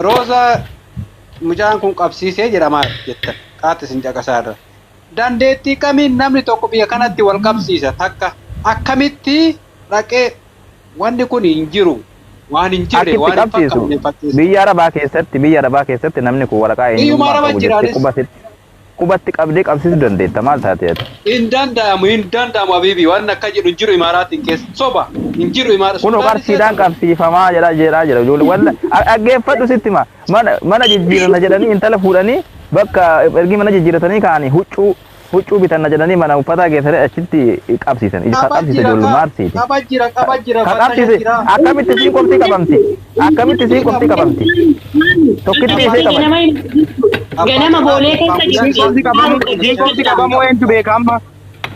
Roozaa mucaan kun qabsiisee jedhama jettan qaata isin caqasaa irra. Dandeettii kamiin namni tokko biyya kanatti wal qabsiisa takka akkamitti dhaqee wanni kun hin jiru waan hin jirre Akkitti waan hin qabsiisu fakkaanne fakkeessa. biyya arabaa keessatti namni kun waraqaa Biyyuma eenyummaa araba qabu jettee jiraanis quba sitti qubatti qabdee qabsiisuu dandeetta maal taate ati. hin danda'amu hin danda'amu habiibi waan akka jedhu hin jiru imaaraatiin keessa soba hin jiru imaara Kunoo Sudaanis qarshiidhaan eessa qabsiifamaa jedhaa jedhaa jira ijoollee walla dhaggeeffadhu sitti hima mana mana jijjiirana jedhanii intala fuudhanii bakka ergi mana jijjiiratanii ka'anii huccuu huccuu bitanna jedhanii mana uffataa geessanii achitti qabsiisan ka qaba qabsiise jira ijoollee ka maarsiiti qaba jira qaba jira ka fattasha qabsiise jira akkamitti isiin qofti qabamti akkamitti isiin qofti qabamti tokkitti qaba ishee qaban Ganama abbaa ganama jira boolee keessa abbaa jirti. guddaa Isiin qofti qabamuu isiin qofti qabamuu eentu beeka amma?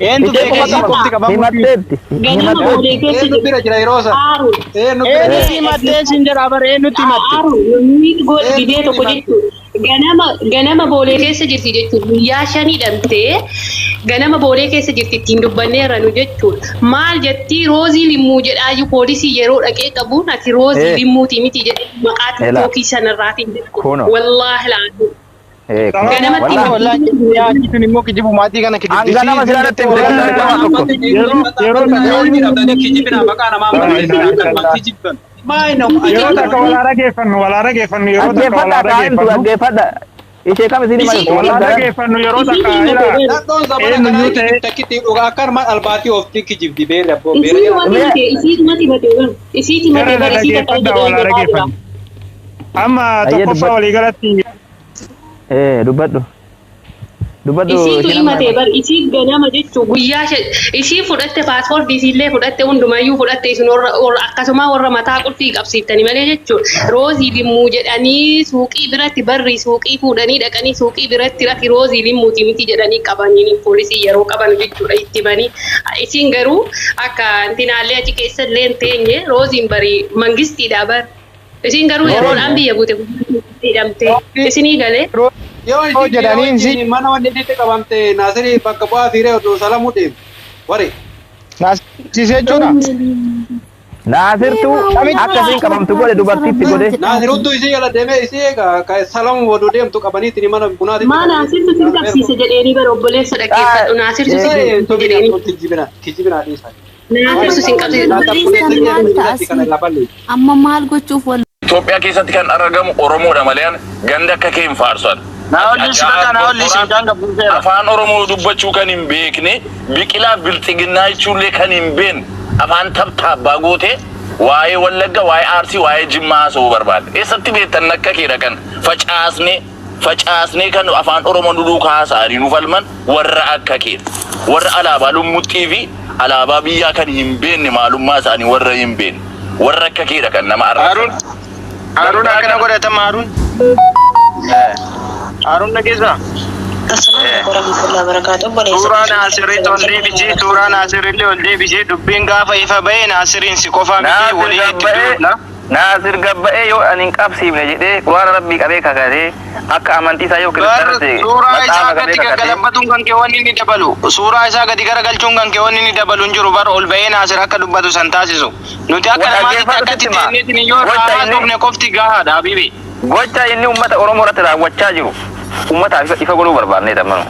Eentu ishee beeka qofa isiin qabamti qofti qabamuu ishii? himatteetti Ganama himatteetti boolee keessa eenyu jirti. bira jira yeroo san Aaru. eenyu bira jira Eenyutti himattee siin jedha bara eenyutti himatte? Aaru namni gool gidee eenyutti tokko himatte jechuudha. Ganama ganama boolee keessa jirti jechuudha. Guyyaa shanii dhamtee ganama boolee keessa jirti ittiin dubbanneerra nu jechuudha. Maal jettii roozii limmuu jedhaayyuu poolisii yeroo dhaqee qabuun ati roozii ee limmuuti miti jedhee maqaa ela tiktookii sanarraatiin jechuudha. kuno Wallaahi laatuu. ee kuno Ganamatti wallaahi Wallaahi yaa achi tun immoo kijibu maatii kana an kijibdisii ganama isin silaa natti jettee himte wallaahi dargama tokko Yeroo yeroo takka Roozii dhabdanii kijibina maqaa namaa laa balleessina ilaaha akkanuma illallah. kijibban maa inni Yeroo ajaa'ibaa takka walaa dhageeffannu walaa dhageeffannu yeroo takka dhaggeeffadha walaa kaa'imtu dhageeffannu dhaggeeffadha ishee kam isin himaa Isii jirtu walaa wallagga dhageeffannu yeroo isii takka himate ilaa bara. Nadhoon zamana kanaa eenyuyyuu ta'e kijibta kitti dhugaa akkanuma albaatii ooftii kijibdi beera abboo beera Isii jala mati mee himate isii mati himate bara. Isii himate gara bara isii takka dhaggeeffadha jedhee walaa jedhaa jira. dhageeffannu. Amma ayyee tokkoffaa dubbadhu waliigalatti ee dubbadhu dubbadhu Isiitu isheen amma himate bar isii ganama jechuun guyyaa ishii fudhatte paaspoortii isiillee fudhatte hundumayyuu fudhatte isin warra warra akkasuma warra mataa qulfii qabsiiftani malee jechuun roozii limmuu jedhanii suuqii biratti barri suuqii fuudhanii dhaqanii suuqii biratti ati roozii limmuuti miti jedhanii qabanii poolisii yeroo qaban jechuudha itti himanii isiin garuu akka intinaallee achi keessa illee hin teenye rooziin bari mangistiidha bar isiin garuu yeroodhaan teenye biyya buute hidhamte isinii galee. Yoo Yeroo isin yoo jedhaniin si wajjin mana wanni itti qabamte Naasirii bakka bu'aa fiiree oduu salamuu deemu. Wari naasisee jechuudha. Naasirtu Namichi akka isiin qabamtu godhe dubartiitti godhe Naasir hudduu isii jala deemee isii egaa ka salamu oduu deemtu qabaniitiin mana bunaatitti Maa qabanii Naasirtu sin qabsiise jedheeni bara obboleessa dhaggeeffadhu Naasirtu sin Isa qabsiise tobina jedheeni. kijibina kijibina dhiisa. Naasirtu sin qabsiise. Barreessan maal ta'a Kana laballee. amma maal gochuuf wal Itoophiyaa keessatti kan argamu Oromoodha malee ganda akka kee hin faarsan. Naawolli si bakka naawolli si mucaan gabbuuseera. Afaan Oromoo dubbachuu kan hin beekne, biqilaa bilxiginnaa jechuullee kan hin beekne, afaan tabtaabbaa gootee waa'ee Wallagga, waa'ee Arsii, waa'ee Jimmaa haasa'uu barbaadde. Eessatti beektan akka keedha kan facaasnee facaasnee kan afaan Oromoo nu duukaa haasa'anii nu falman warra akka keedha. Warra alaabaa lummuxxii fi alaabaa biyyaa kan hin beekne maalummaa isaanii warra hin beekne. Warra akka keedha kan nama Haaruun arrabsan. Haaruun Dantaa akkana kana godhatama Haaruun. Haaruun dhageessaa? Suuraa Naasiritti ol deebisee suuraa Naasirillee ol deebisee dubbiin gaafa ifa ba'e Naasiriin si qofaa miti Naasir walii itti gabba'ee duula. Naasir gabba'ee yoo ani hin qabsiifne jedhee quraana rabbii qabee kakatee akka amantii isaa yoo Bar kiristaana ta'e suuraa isaa maxaafa qabee akkatti kakatee gaggalabbatuun kan kee wanni inni dabalu suuraa isaa gadi garagalchuun kan kee wanni inni dabalu hin jiru bar ol ba'ee Naasir akka dubbatu san taasisu. Nuti akka wa namaatitti dhaggeeffadhu akkatti sitti himaa teenyeetiin yoo irraa gocha inni haasofne qofti gahaadha habiibi. gocha inni ummata Oromoo irratti raawwachaa jiru ummataaf ifa ifa godhuu barbaanneeti ammanu.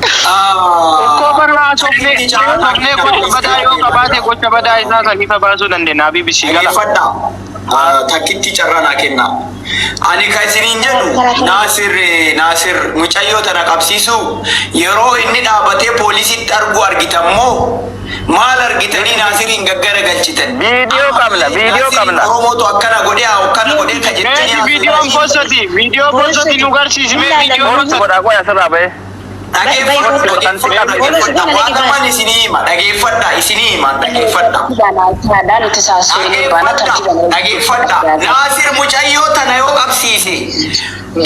Ikkoo bar haasofne haasofnee gocha badaa yoo qabaate gocha badaa isaa san ifa baasuu dandeenya habiibi si gala. Dhaggeeffadhaa. Takkitti carraa naa kennaa. Ani ka isiniin jedhu Naasir Naasir mucayyoo tana qabsiisu yeroo inni dhaabatee poolisitti argu argitan moo maal argitanii Naasiriin gaggara galchitan? Viidiyoo qabna Ammallee viidiyoo Naasiriin qabna. Oromootu akkana godhee haa akkana godhee ka jettanii Meeti viidiyoon haasoftan. possati viidiyoo possati nu garsiisi mee viidiyoo Post possati. godhaa qoya asirraa ba'ee. Dhageeffadhu Post godhan si dhageeffadhu qabna. dhageeffadha waan lamaan isinii hima dhageeffadha isinii hima dhageeffadha. Dhageeffadha dhageeffadha Naasir mucayyoo tana yoo qabsiise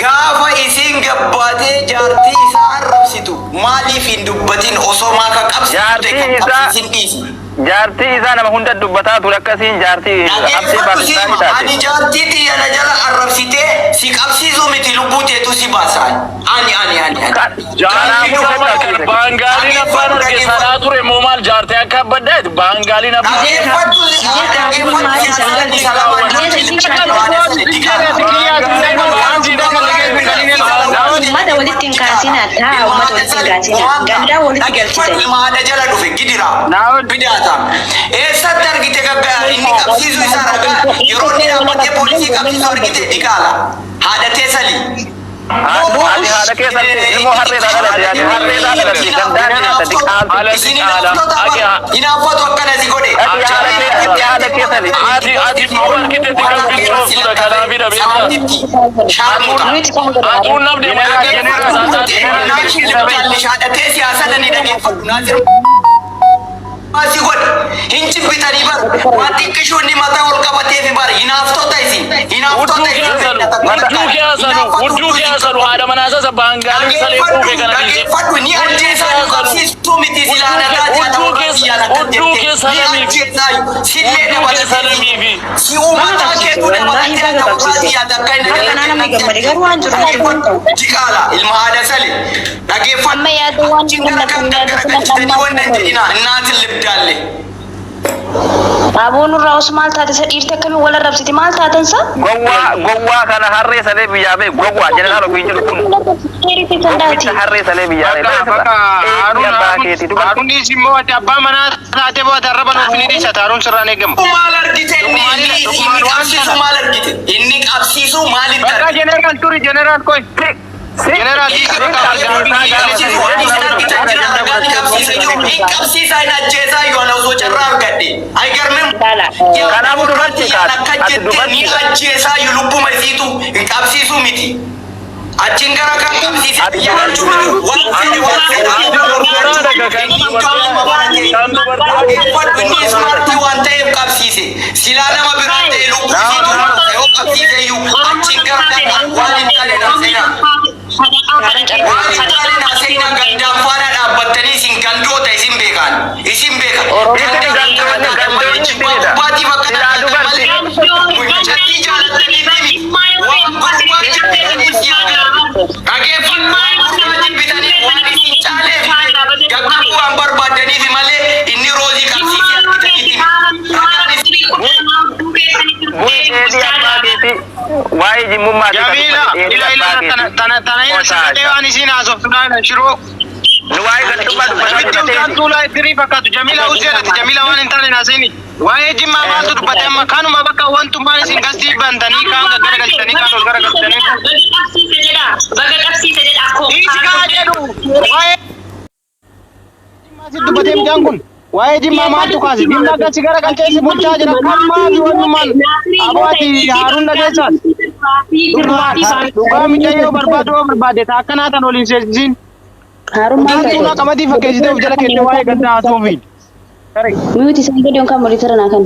gaafa isiin gabbaatee jaartii isaa arrabsitu maaliif hin dubbatin osoo maa ka qabsiisu ta'e Jaartii kan isaa qabsiisin dhiisi. jaartii isaa nama hunda dubbataa ture akkasiin jaartii absee Dhageeffadhu Paakistaanii siima taate. ani jaartii tiyya na jala arrabsitee si Si qabsiisuu miti, lubbuu teetu si baasaan. Ani ani ani ani. Jaartii nama kan Baangaaliin abbaan arge sanaa ture moo maal jaartee akka abbaddaati Baangaaliin abbaan. Dhageeffadhu, dhageeffadhu, Uummata walitti hin kaasinaa, taa uummata walitti hin kaasinaa. Gandaa walitti galchitan. Ilma haadha jala dhufe gidira bidaata. Eessatti argite gaggaa inni qabsiisu isaa ragaa yeroo inni dhaabbatee poolisii qabsiisu argite diqaala. Haadha teessali. Ati haadha keessatti ilmoo harreedhaa dhalatte, ati harreedhaa dhalatte, gandaan nyaata diqaaltu. Isin hinaaffatu akkana si godhe. Ati haadha kee, ati haadha keessatti. Ati immoo argitetti kan bilchooftuudha kanaafidha beektaa. Shaarmuta. Atuun namni Shaadhatee siyaasa ni dhageeffadhu. Naasir si godhe hin cibbitanii bar waan xiqqishuu inni mataa ol qabatee fi bar hinaaftota isin hinaaftota. Hudduu keessanu, hudduu keessanu, hudduu keessanu haadha manaa isa Baangaaliin salee quufe kana dhiise. Dhageeffadhu, ni ajjeesaa nu qabsiistuu miti silaana. Hudduu keessa, hudduu keessa ni lamiifi. ajjeesaa sillee Hudduu keessa dabalatee lamiifi. si uummataa keetuu Wallaahi dabalatee baga akka qabsiise. warraa akka inni Akkanaa namni gammade garuu waan jiru natti hin ta'u. Jiqaala ilma haadha sale dhageeffadhu. Amma yaada waan Achiin gara kan garagalchitanii waan hin jedhina innaatin libdaalle. Aboo nurraa os maal taate isa dhiirti akkamiin wal arrabsiti maal taatan sa? Gowwaa, gowwaa kana harree salee biyyaa bee, gowwaa jeneraal ofiin jedhu kun. Gowwicha harree salee biyyaa bee. Bakka bakka Eebbi abbaa keeti dubartii. Haaruun dhiisi immoo ati abbaa manaa taatee booda arraba nuuf ni dhiisa, Haaruun sirraan eegamu. Maal argite inni inni qabsiisu maal argite inni qabsiisu maalitti Bakka argite? jeneraal turi, jeneraal koy. Jeneraal dhiisi bakka. Qabsiisaa hin ajjeesaa yoo ana osoo carraa argadhe. Aygarmeen Kanaafuu dubartii kaati. akka Ati jette ni dubartiidha. ajjeesaa yoo lubbuma isiitu hin qabsiisuu miti. Achiin gara kan qabsiise biyya galchuu miti. Waan fedhe waan fedhe. Dhaggeeffadhu, inni ismaartii waan ta'eef qabsiise. Silaa nama biraa ta'e lubbuu isiitu yoo qabsiise iyyuu achiin gara kan waan hin taane na seenaa. Waan hin taane na seenaa, gandaan faana dhaabbattanii isin gandoota isin beekan. Isin beekan. Isin gandoonni, gandoonni isinidha. Silaa dubartii. Mucattii jaalattanii miti. Waan gurbaa jibbataniif si agarra. Dhageeffadhu, waan gurbaa jibbitaniif waan isin caaleef gaggabuu waan barbaaddaniif malee inni roozii qabsiisee argitaniif. Ragaan isin Bu'i dheedhii abbaa keetii. Waa'ee jimmummaati kan Jamiila dubbate dheedhii ila ila abbaa tana keetii. tana tana ila sagalee waan isiin haasoftu laala shiroo. Nu waa'ee gandummaa dubbataa Namitti jirra mucaan teeti. tuulaa itti fakkaatu Jamiila Useedhati, Jamiila waan hin taane naasini. Waa'ee jimmaa maaltu dubbate amma kanuma bakka wantummaan isin gastii bantanii kaan gaggaragalchitanii kaan ol garagalchitanii. Baga qabsiise jedha. Baga qabsiise jedha. Dhiisi kaa jedhu waa'ee jimmaa si dubbatee mucaan kun. Waa'ee jimmaa maaltu kaase? Jimmaa gasi garagalchee si bulchaa jira. Kan maafi wantummaan aboo ati Haaruun dhageessaas. Dhugumaan dhugaa mucayyoo barbaadu yoo barbaade ta akkanaa tan waliin seensisiin. Haaruun maal Mucaan taate? tuulaa qamadii fakkeessitee of jala keettee waa'ee gandaa haasoofi. Miyuuti isaan gadi yookaan monitora naa kan.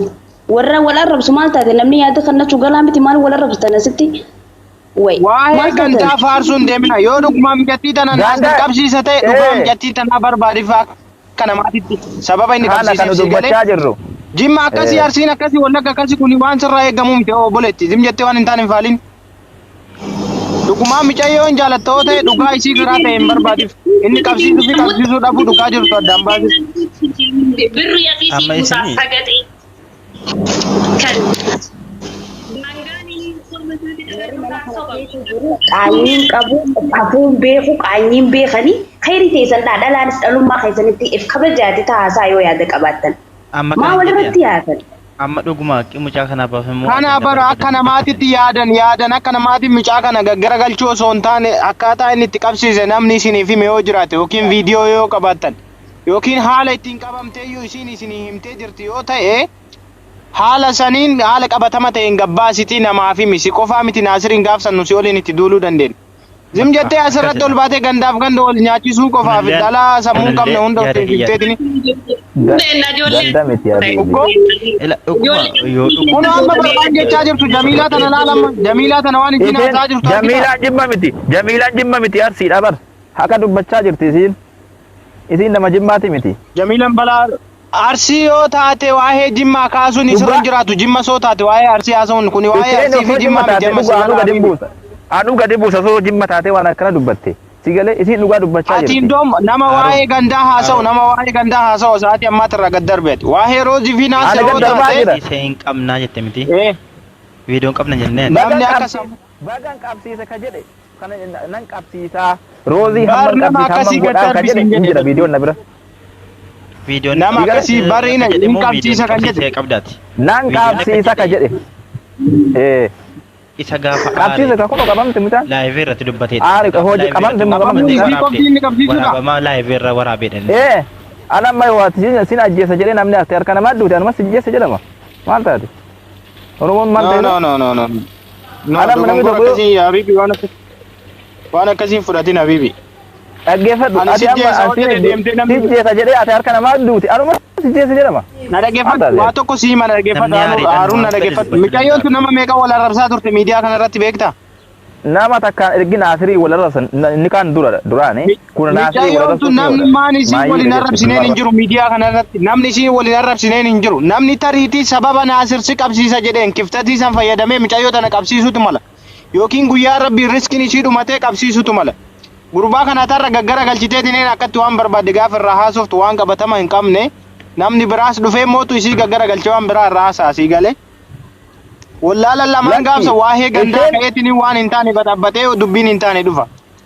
Warra wal arrabsu maal taate namni yaada kannachuu galaa miti maal wal arrabsitan asitti? Wayi. Waa'ee Maal gandaa taatan? faarsuun deemina. Yoo dhugumaan mucattii tana naasir Ganda qabsiisa ta'e dhugaa ee mucattii tanaa barbaadiif akka namaatitti sababa inni haala kan qabsiiseef nu si galee. dubbachaa jirru. Jimma akkasii Ee Arsiin akkasii Wallagga akkasii kun waan sirraa eegamuu miti obboleetti. Zim jettee waan hin taane hin faaliin. Dhugumaan mucayyoo hin jaalatta yoo ta'e dhugaa isii biraa ta'e hin barbaadiif. Inni qabsiisuu fi qabsiisuu dhabuu dhugaa jirtu addaan baasisi. Birri asii Amma sii buusaa isinii sagaxee. Kan Baangaaliin korma isaatti Warri dabaluu mana kaa kana soba. keessa jiru qaanyiin qabu, afuun beeku, qaanyiin beekanii khayrii teessan dhaa dhalaanis dhalummaa keessanitti if kabajaati taasaa yoo yaada qabaattan. Amma Maa kana walirratti yaasan? Amma dhuguma haqqi mucaa kanaa baafamuu Kana bara akka namaatitti yaadan yaadan akka namaatti mucaa kana gaggaragalchuu osoo hin taane akkaataa inni itti qabsiise namni isiniif hime yoo jiraate yookiin viidiyoo yoo qabaattan yookiin haala ittiin qabamteeyyuu isiin isinii himtee jirti yoo ta'e haala saniin haala qabatama ta'een gabbaasitii namaaf himi, si qofaa miti, Naasiriin gaafsan nu si waliin itti duuluu dandeenya. Zim jettee asirratti ol baatee gandaaf ganda wal nyaachisuu qofaaf Kunillee dhalaa sammuu hin qabne kunillee hunda yaada of teessifteetini. Ganda miti habiibi. Ukkoo? Ila dhuguma yoo dhuguma Kun amma barbaan jechaa jirtu Jamiilaa tana laalama. Jamiilaa tana waan ittiin Isheen haasaa jirtu argitaa? Jamiilaan jimma miti. Jamiilaan jimma miti, Arsiidha bar. Haqa dubbachaa jirti isiin. Isiin nama jimmaati miti. Jamiilaan balaa Arsii yoo taate waa'ee jimmaa kaasuun isirra Dhugaa hin jiraatu. Jimma soo taate waa'ee Arsii haasa'uun kun waa'ee isheen Arsii fi osoo jimma jimmaa miti taate amma si dhugaa anu galaa gadi hin habiibi. buusa. Anuu gadi buusa osoo jimma taatee waan akkana dubbatte. Si galee isiin dhugaa dubbachaa Ati jirti. indoom nama waa'ee gandaa haasa'u, nama waa'ee gandaa haasa'u sa'aatii ammaatti irraa gad darbeeti. Waa'ee Roozii fi Ani Naasir gad yoo darbaa taate jira. Isa hin qabnaa jette miti. eh, Viidiyoon qabna jenneen. namni Bagan akka qabsiisa bagan qabsiisa ka jedhe kana nan qabsiisaa Roozii bar hamman nama qabsiisa hamman akkasii gad godhaa ka darbis jedhe hin hin jira jedhe. viidiyoon na bira. Viidiyoon Nama Si galee akkasii bariina akka jedhe hin moo viidiyoon qabsiisa kan jedhe. qabsiisee qabdaati. nan Viidiyoon akka qabsiisa ka jedhe jedhe. Eh isa gaafa qabsiisa aare ka kunoo qabamte mucaan. laayivii irratti dubbateeti. Aari Gaafa hojii laayivii qabamte irratti moo qabamte dubbatee mucaan. Qabamuu fi waraabde. qofti inni qabsiisudha. Waraabamaa laayivii irra waraabeedha. Eh ana amma yoo ati sin ajjeesa jedhee namni ati harka namaa duute anuma si ajjeesa jedhama. Maal taate? Oromoon maal No, ta'e? no, no, no, no. No, Ana namni dogongora tokko yoo akkasii habibi, waan akkasii waan akkasii hin fudhatin habibi. Dhaggeeffadhu Ani ati si amma jeesa an sin hojjete deemtee si namni jeesa jedhee ati harka namaa duute anuma si jeesa jedhama. Na Maal dhaggeeffadhu, taate? waa tokko sii mana dhaggeeffadhu, Namni aariidhaan Haaruun na waan fedhe dhaggeeffadhu. dubbachuu Mucayyoon danda'a. tun nama meeqa wal arrabsaa turte miidiyaa kana irratti beektaa? Nama takkaan ergi Naasirii wal arrabsan inni kaan dura duraani kun Naasirii wal Mucayyoon tun arrabsuutu namni maan isii maayii waliin jechuudha arrabsineen hin jiru miidiyaa kana irratti. Namni isii waliin arrabsineen hin jiru. Namni tariitii sababa Naasir si qabsiisa jedheen kiftatii san fayyadamee mucayyoo tana qabsiisutu mala. Yookiin guyyaa rabbiin riskiin ishii dhumatee qabsiisutu mala. Gurbaa kana tarra gaggara galchiteetiin akkatti waan barbaadde gaafa irraa haasoftu waan qabatama hin qabne namni biraas dhufee mootu isii gaggara galchee waan biraa irraa haasaa sii galee. Wallaalan lamaan Lakki gaafsa waa'ee gandaa isheen ka'eetiin waan hin taane badhaabbatee dubbiin hin taane dhufa.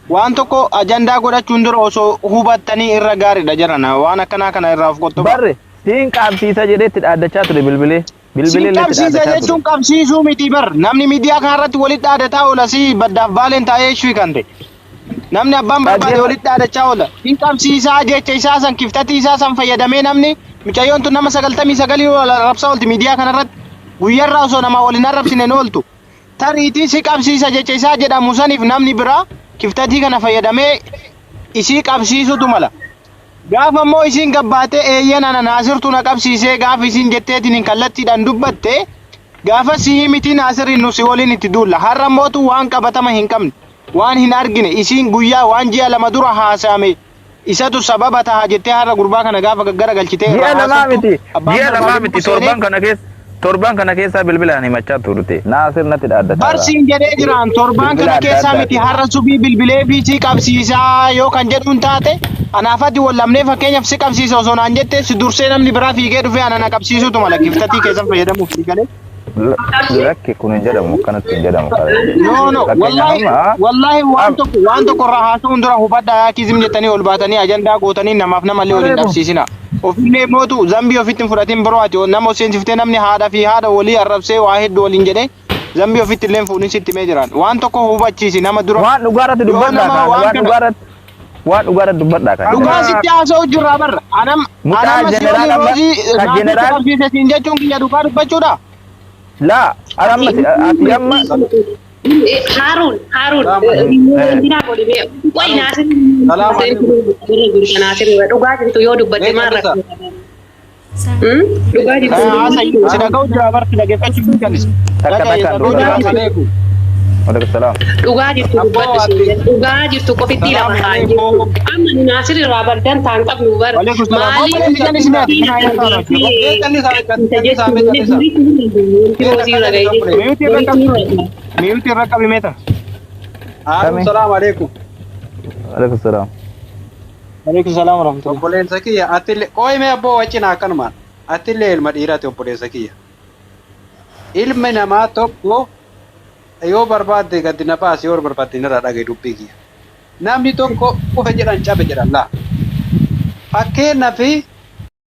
Waan tokko ajandaa godhachuun dura osoo hubattanii irra gaariidha jedhana. Waan akkanaa kana irraa of qottobaa. Barre siin qabsiisa jedhee itti dhaaddachaa ture bilbilee Siin bilbilee illee itti qabsiisa dhaaddachaa ture. jechuun qabsiisuu miti bar. Namni miidiyaa kanarratti walitti dhaadataa oola si baddaaf baaleen taa'ee ishii kan ta'e. Namni abbaan barbaade Dhaggeeffa walitti dhaadachaa oola. Siin qabsiisaa jecha isaa san kiftatii isaa san fayyadamee namni mucayyoon tun nama 99 wal arrabsaa oolti miidiyaa kanarratti. Guyyaarraa osoo namaa waliin arrabsine hin ooltu. Tariitii si qabsiisa jecha isaa jedhamu saniif namni biraa kiftatii kana fayyadamee isii qabsiisutu mala. Gaafa immoo isiin gabbaatee eeyyan ana Naasirtu na qabsiisee gaafa isiin jetteetiin hin kallattiidhaan dubbatte gaafa sii miti Naasiriin nu si waliin itti duulla. Har'a mootu waan qabatama hin qabne waan hin argine isiin guyyaa waan ji'a 2 dura haasa'ame isatu sababa taha jettee har'a gurbaa kana gaafa gaggara galchitee Ji'a irraa lamaa haasoftu miti abbaan ji'a lamaa barbaade miti seenee torban kana keessa torban kana keessaa bilbilaan himachaa turte Naasir natti dhaaddataara. Barsiin jedhee jiraan torbaan Bilbila kana adda keessaa miti addaatiin. har'a subii bilbilee fi si qabsiisaa yoo kan jedhuun taate anaafati wallamnee fakkeenyaaf si qabsiisa osoo naan jette si dursee namni biraa fiigee dhufee ana na qabsiisutu mala giftatii keessan fayyadamuuf si galee. Lakki kun hin jedhamu akkanatti hin jedhamu kare. No, no, Fakkeenyaaf wallahi amma wallahi waan tokko waan tokko irraa haasa'uun dura hubadhaa yaa kiizim jettanii ol baatanii ajandaa gootanii namaaf namallee waliin dhabsiisina. Ofillee mootu zambii ofitti hin fudhatin biroo ati nama of seensiftee namni haadha fi haadha walii arrabsee waa hedduu waliin jedhee zambii ofitti illee fuudhin sitti himee jiraan. Waan tokko hubachiisi nama dura. Waan dhugaa irratti Yoo dubbadhaa nama kaan waan waan kana dhugaa irratti waan dhugaa irratti dubbadhaa kaan dhugaa jedhama. sitti haasa'u jirra barra. Anam Mucaa anamma si jeneraal waliin amma roozii ka naafatti jeneraal qabsiise siin jechuun kiyya dhugaa dubbachuudha. laa anamma ati amma Haruun, Haruun, dinaa godhi mee. Qoy Naasir, Salaam alaikum. Naasir, dhugaa jirtu yoo dubbatte Mee maal callisaa. rakkoo? Dhugaa jirtu. Haasa'u si dhaga'u jira barti dhaggeeffachuu hin callisu. takka Dhaga'i takkaan dhugaa dubbadhaa. Salaam alaikum. Waalaikum salaam. Dhugaa jirtu Abboo dubbadhu ati. siin. Dhugaa jirtu qofitti Salaam lafa kaan alaikum. jirtu. Amma nu Naasir irraa bardan taan qabnu bar. Waalaikum salaam. Maaliif Obboleessi callisni ati kana haasa'u. Mee callisaa callisaa mee callisaa. Wanti hojii irra ga'e jechuudha. Miyuutii irra qabi. Miyuutii irra qabi meeta. Haruun Kami? salaam alaikum. Waalaikum salaam. Waalaikum salaam warahmatullahi. Obboleessa kiyya atillee qoy mee abboo wacina akkanumaan atillee ilma dhiiraati obboleessa kiyya. Ilmi namaa tokko yoo barbaadde gadi na baasi yoo barbaadde narraa dhaga'i dubbii kiyya. Namni tokko kufe jedhan cabe jedhan laa. Fakkeenyaaf